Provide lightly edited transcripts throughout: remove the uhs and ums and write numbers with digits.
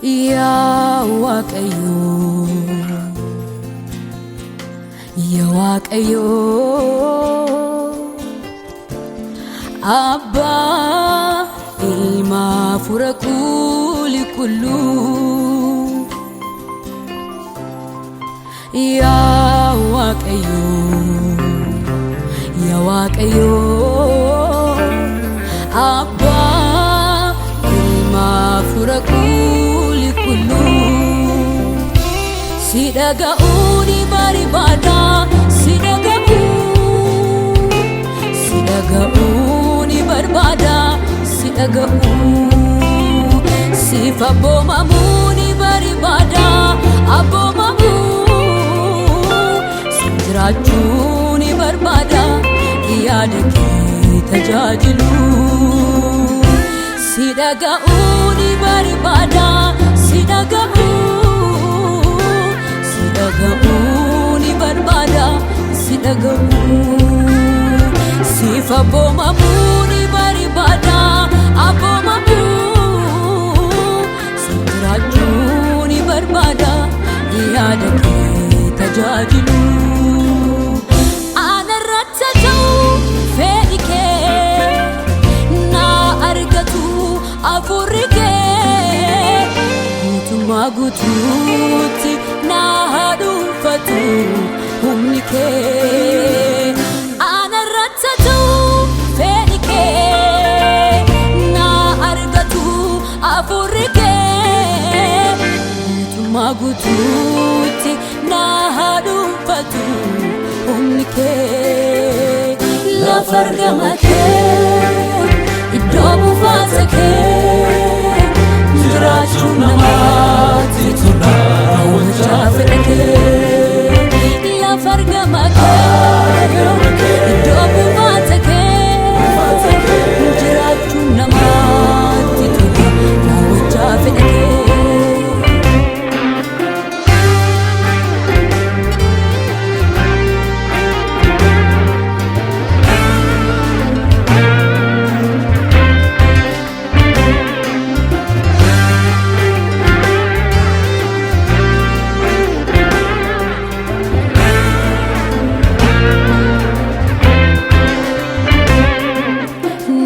Yaa Waaqayyo, yaa Waaqayyo, Abbaa ilma hafuura qulqulluu. Yaa Waaqayyo, yaa Waaqayyo, Abbaa ilma hafuura qulqulluu. Si dhaga'uu ni barbaada, si dhaga'uu, si dhaga'uu ni barbaada, si dhaga'uu. Siif abboomamuu ni barbaada, abboomamuu. Si jiraachuu ni barbaada, yaada kee tajaajilu. Si dhaga'uu ni barbaada, si dhaga'uu. Si dhaga'uu ni barbaada, si dhaga'uu. Siif abboomamuu ni barbaada, abboomamuu. Si jiraachuu ni barbaada, yaada kee tajaajilu. Anarratti haa ta'u fedhi kee, naa argatu hafuurri kee. Guutummaa guutuutti naa haa dhuunfatu humni kee. Anarratti haa ta'u fedhi kee, naa argatu hafuurri kee. Guutummaa guutuutti naa haa dhuunfatu humni kee. Lafa argama kee, iddoo buufata kee, jiraachuun namaatti tola raawwachaa fedha kee. Lafa argama kee, iddoo buufata kee, jiraachuun namaatti tola raawwachaa fedha kee.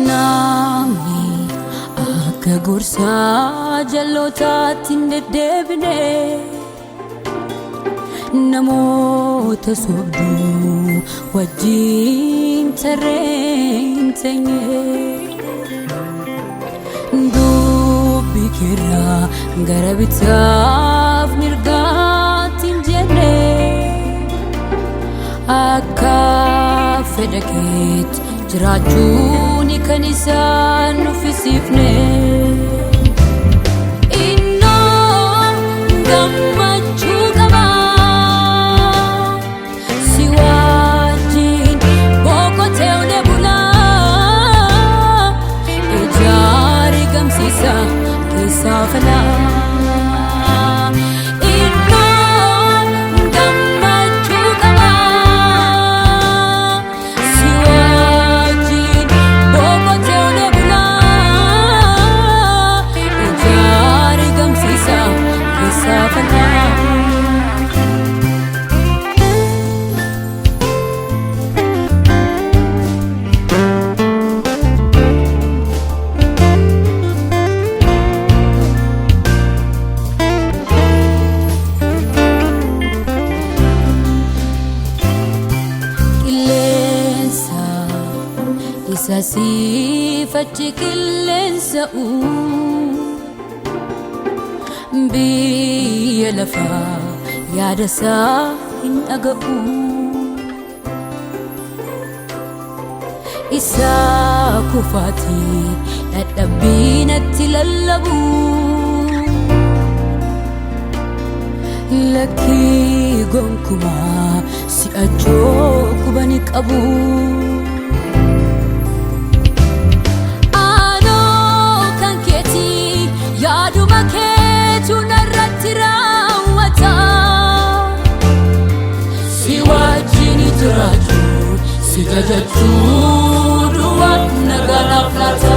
Namni akka gorsaa jalootaatti hin deddeebine, namoota sobduu wajjin tarree hin teenye, dubbii keerraa gara bitaaf mirgaatti hin jenne, akka fedha keetti jiraachuun kan isaan nuffisiifne. Innoo gammachuu qaba, si wajjin boqotee olee bulaa, ijaari gamsiisa keessaa falaa. Innoo gammachuu qaba, si wajjin boqotee olee bulaa, ijaari gamsiisa keessaa falaa. Qilleensa isa siifachi qilleensa'u, biyya lafaa yaada isaa hin dhaga'u. Isa kufaatii dadhabbiinatti lallabu. Lakkii Gonkumaa si'achoo qubani qabu. Aanoo kan keetii yaaduma keetu narratti raawwata. Si wajjin jiraachuu si jajachuu duwwaan nagaanaaf laata.